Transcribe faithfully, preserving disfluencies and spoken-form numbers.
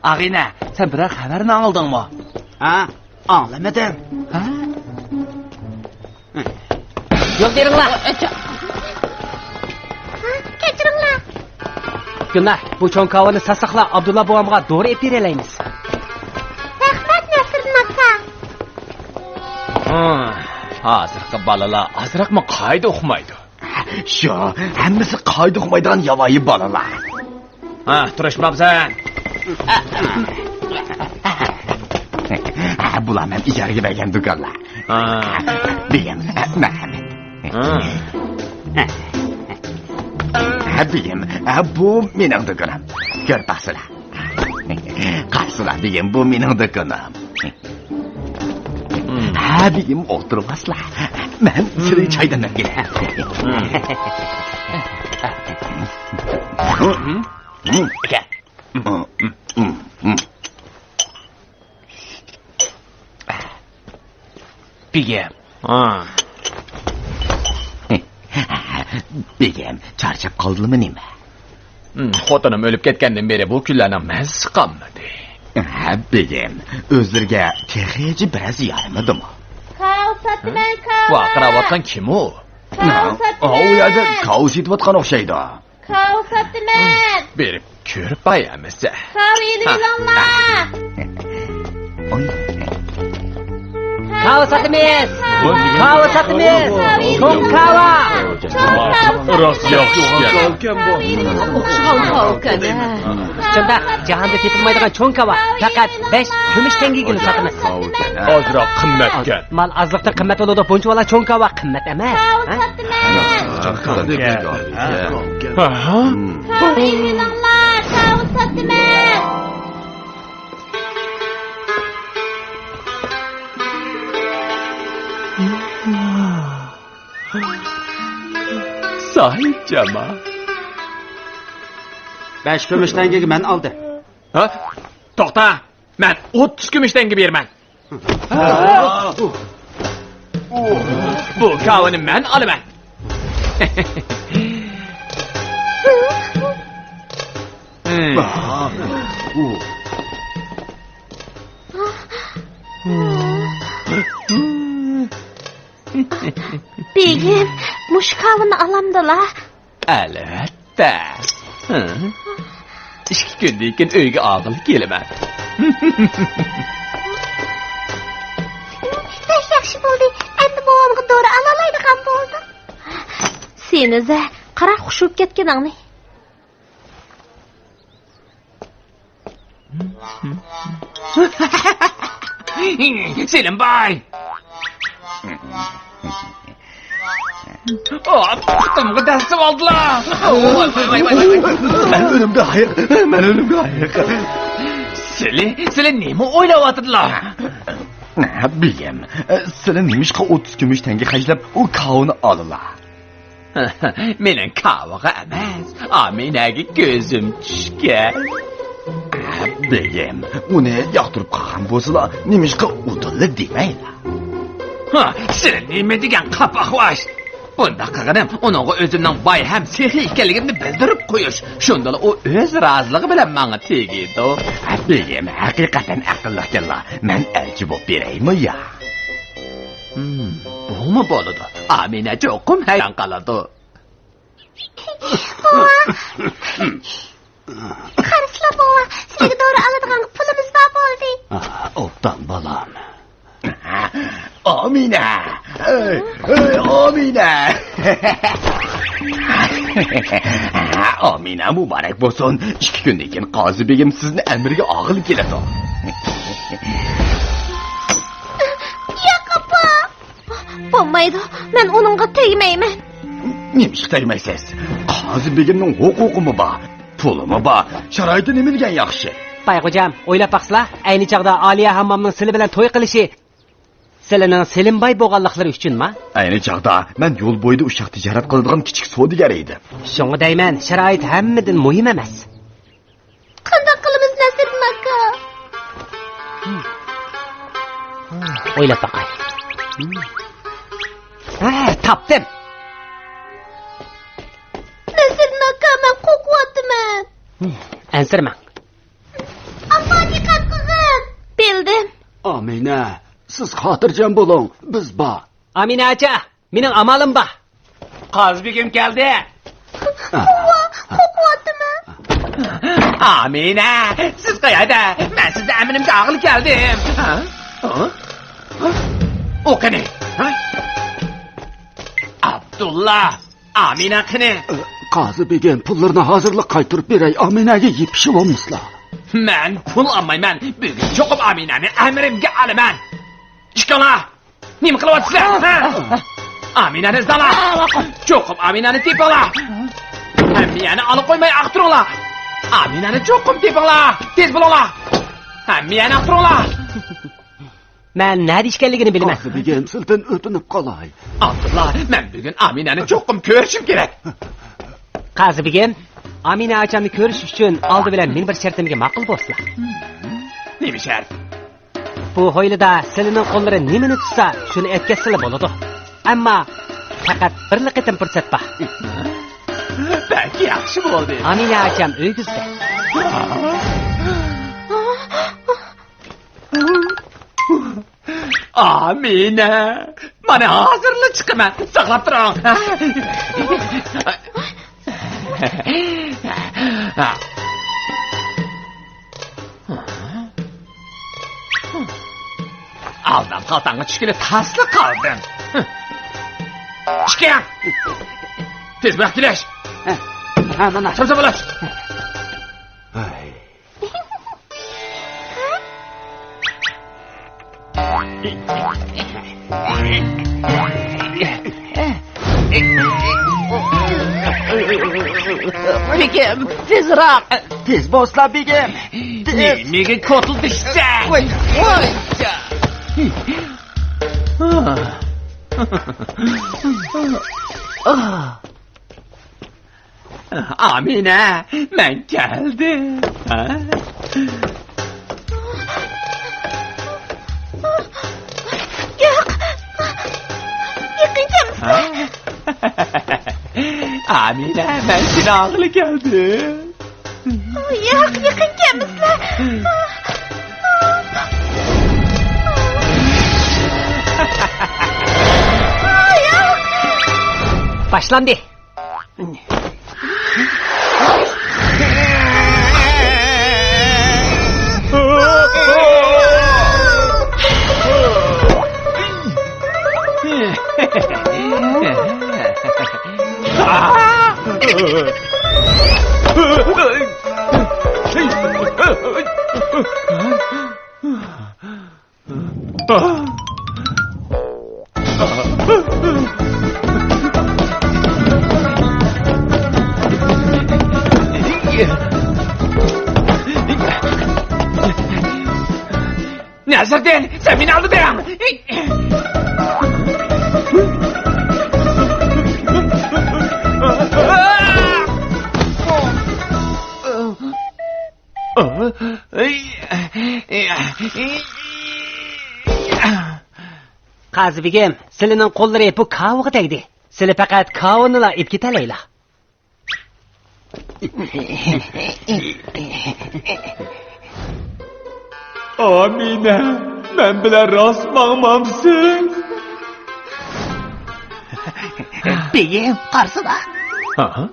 ئاغىنە، سەن بىرەر خەۋەرنى ئاڭلىدىڭمۇ؟ ھە، ئاڭلىمىدىم. ھە؟ يول بېرىڭلار. ھە، كەچۈرۈڭلار. گۈلنار، بۇ چوڭ كاۋىنى ساتساقلا، ئابدۇللا بوۋامغا دورا ئېلىپ بېرەلەيمىز. رەھمەت، نەسىردىن ئاكا. ھە، ھازىرقى بالىلار ئازراقمۇ قائىدە ئۇقمايدۇ. شۇ، ھەممىسى قائىدە ئۇقمايدىغان ياۋايى بالىلار. ھە، تۇرۇشمامسەن؟ ھە، بۇلار مەن ئىجارىگە بەرگەن دۇكانلار. ھە. بېگىم، مەرھەمەت. ھە. ھە، بېگىم، ھە، بۇ مېنىڭ دۇكىنىم. كۆرۈپ باقسىلا. قارىسىلا، بېگىم، بۇ مېنىڭ دۇكىنىم. ھە، بېگىم، ئولتۇرۇۋالسىلا. مەن سىلىگە چاي دەملەپ كېلەي. بېگىم. ھا. بېگىم، چارچاپ قالدىلىمۇ نېمە؟ ھىم، خوتۇنۇم ئۆلۈپ كەتكەندىن بېرى بۇ كۈنلەرنىڭ مەززىسى قالمىدى. ھە، بېگىم، ئۆزلىرىگە تېخىچە بىرەرسى يارىمىدىمۇ؟ كاۋا ساتىمەن، كاۋا. ۋارقىراۋاتقان كىم ئۇ؟ كاۋا ساتىمەن. ئا، ئۇ يەردە كاۋا سېتىۋاتقان ئوخشايدۇ. كاۋا ساتىمەن. بېرىپ كۆرۈپ باي ئەمىسە. كاۋا ئېلىۋېلىڭلار. ھا. ئوي. كاۋا ساتىمىز. كاۋا ساتىمىز. چوڭ كاۋا. چوڭ كاۋا. راست ياخشى ئىكەن. ئوخشىغان كاۋا ئىكەن، ھە. شۇنداق، جاھاندا تېپىلمايدىغان چوڭ كاۋا. پەقەت بەش كۈمۈش تەڭگىگىلا ساتىمىز. ئازراق قىممەتكەن. مال ئازلىقتىن قىممەت بولىدۇ، بۇنچىۋالا چوڭ كاۋا قىممەت ئەمەس. كاۋا ھە؟ ساتىمەن. ھە؟ كاۋا ئېلىۋېلىڭلار، كاۋا ساتىمەن. ساھىبجامال. بەش كۈمۈش تەڭگىگە مەن ئالدىم. ھە؟ توختا! مەن ئوتتۇز كۈمۈش تەڭگە بېرىمەن. بۇ كاۋىنى مەن ئالىمەن. بېگىم، مۇشۇ كاۋىنى ئالامدىلا؟ ئەلۋەتتە. ھە؟ ئىككى كۈندىن كېيىن ئۆيگە ئاغىلى كېلىمەن. بەك ياخشى بولدى. ئەمدى بوۋامغا دورا ئالالايدىغان بولدۇم. سېنىزە، قارا خۇشۇپ كەتكىنىڭنى. سېلىم باي! پۇتۇمغا دەسسىپ ئالدىلا! مەن ئۆلۈمگە لايىق، مەن ئۆلۈمگە لايىق. سىلى، سىلى نېمە ئويلاۋاتىدىلا؟ بېگىم، سىلى نېمىشقا ئوتتۇز كۈمۈش تەڭگە خەجلەپ ئۇ كاۋىنى ئالىلا؟ مېنىڭ كاۋىغا ئەمەس، ئامىنەگە كۆزۈم چۈشكەن. بېگىم، ئۇنى ياقتۇرۇپ قالغان بولسىلا، نېمىشقا ئۇدۇللا دېمەيلا؟ ھا، سىلى نېمە دېگەن قاپاقۋاش! بۇنداق قىلغىنىم ئۇنىڭغا ئۆزۈمنىڭ باي ھەم سېخىي ئىكەنلىكىمنى بىلدۈرۈپ قويۇش. شۇندىلا ئۇ ئۆز رازىلىقى بىلەن ماڭا تېگىدۇ. بېگىم، ھەقىقەتەن ئەقىللىقكەنلا. مەن ئەلچى بولۇپ بېرەيمۇ يا؟ ھىم، بۇمۇ بولىدۇ. ئامىنە چوقۇم ھەيران قالىدۇ. بوۋا. قارىسىلا، بوۋا، سىلىگە دورا ئالىدىغان پۇلىمىز بار بولدى. ئا، ئوبدان، بالام. ئامىنە! ئەي، ئەي، ئامىنە! ئامىنە مۇبارەك بولسۇن. ئىككى كۈندىن كېيىن قازى بېگىم سىزنى ئەمىرگە ئاغىلى كېلىدۇ. ياق، ئاپا. بولمايدۇ، مەن ئۇنىڭغا تەگمەيمەن. نېمىشقا تەگمەيسىز؟ قازى بېگىمنىڭ ھوقۇقىمۇ بار، پۇلىمۇ بار، شارائىتى نېمە دېگەن ياخشى. بايغوجام، ئويلاپ باقسىلا، ئەينى چاغدا ئالىيە ھاممامنىڭ سىلى بىلەن توي قىلىشى سىلىنىڭ سېلىم باي بولغانلىقلىرى ئۈچۈنما؟ ئەينى چاغدا مەن يول بويىدا ئۇششاق تىجارەت قىلىدىغان كىچىك سودىگەر ئىدىم. شۇڭا دەيمەن، شارائىت ھەممىدىن مۇھىم ئەمەس. قانداق قىلىمىز، نەسىردىن ئاكا؟ ئويلاپ باقاي. ھە، تاپتىم. نەسىردىن ئاكا، مەن قورقۇۋاتىمەن. ئەنسىرىمەڭ. ئاپا، ئامىنە، سىز خاتىرجەم بولۇڭ، بىز بار. ئامىنە ئاچا، مېنىڭ ئامالىم بار. قازى بېگىم كەلدى. ۋاھ، قورقۇۋاتىمەن. ئامىنە، سىز قەيەردە؟ مەن سىزنى ئەمىنىمگە ئالغىلى كەلدىم. ھە؟ ھە؟ ئۇ قېنى؟ ھە؟ ئابدۇللا، ئامىنە قېنى؟ قازى بېگىم، پۇللىرىنى ھازىرلا قايتۇرۇپ بېرەي، ئامىنەگە يېپىشىۋالمىسىلا. مەن پۇل ئالمايمەن. بۈگۈن چوقۇم ئامىنەنى ئەمرىمگە ئالىمەن. چىقىڭلار! نېمە قىلىۋاتىسىلەر؟ ھە؟ ئامىنەنى ئىزدەڭلار! چوقۇم ئامىنەنى تېپىڭلار! ھەممە يەرنى ئالا قويماي ئاختۇرۇڭلار! ئامىنەنى چوقۇم تېپىڭلار! تېز بولۇڭلار! ھەممە يەرنى ئاختۇرۇڭلار! مەن نەدە ئىكەنلىكىنى بىلىمەن. قازى بېگىم، سىلدىن ئۆتۈنۈپ قالاي. ئابدۇللا، مەن بۈگۈن ئامىنەنى چوقۇم كۆرۈشۈم كېرەك. قازى بېگىم، ئامىنە ئاچامنى كۆرۈش ئۈچۈن ئالدى بىلەن مېنىڭ بىر شەرتىمگە ماقۇل بولسىلا. نېمە شەرت؟ بۇ ھويلىدا سىلىنىڭ قوللىرى نېمىنى تۇتسا، شۇنى ئەتكەزسىلا بولىدۇ. ئەمما پەقەت بىرلا قېتىم پۇرسەت بار. بەك ياخشى بولدى. ئامىنە ئاچام ئۆيگە ئىزدە. ئامىنە، مانا ھازىرلا چىقىمەن، ساقلاپ تۇرۇڭ. ئالدام قالتاڭغا چۈشكىلى تاسلا قالدىم. چىقىڭ! تېز بولۇپ كېلىش! ھە، ھە، مانا. چابسا بولۇش! ھەي. بېگىم، تېزراق! تېز بولسىلا، بېگىم! تېز! نېمىگە كوتۇلدىشسەن؟ ۋاي، ۋاي! ئامىنە، مەن كەلدىم. ھە؟ ياق! يېقىن كەلمىسىلە! ھە؟ ئامىنە، مەن سېنى ئالغىلى كەلدىم. ياق، يېقىن كەلمىسىلە! ياق! باشلاندى. نەزىردىن، سەن مېنى ئالدىدىڭ! قازى بېگىم، سىلىنىڭ قوللىرى بۇ كاۋىغا تەگدى. سىلى پەقەت كاۋىنىلا ئېلىپ كېتەلەيلا. ئامىنە، مەن بىلەن راست ماڭمامسىز؟ بېگىم، قارىسىلا. ھە؟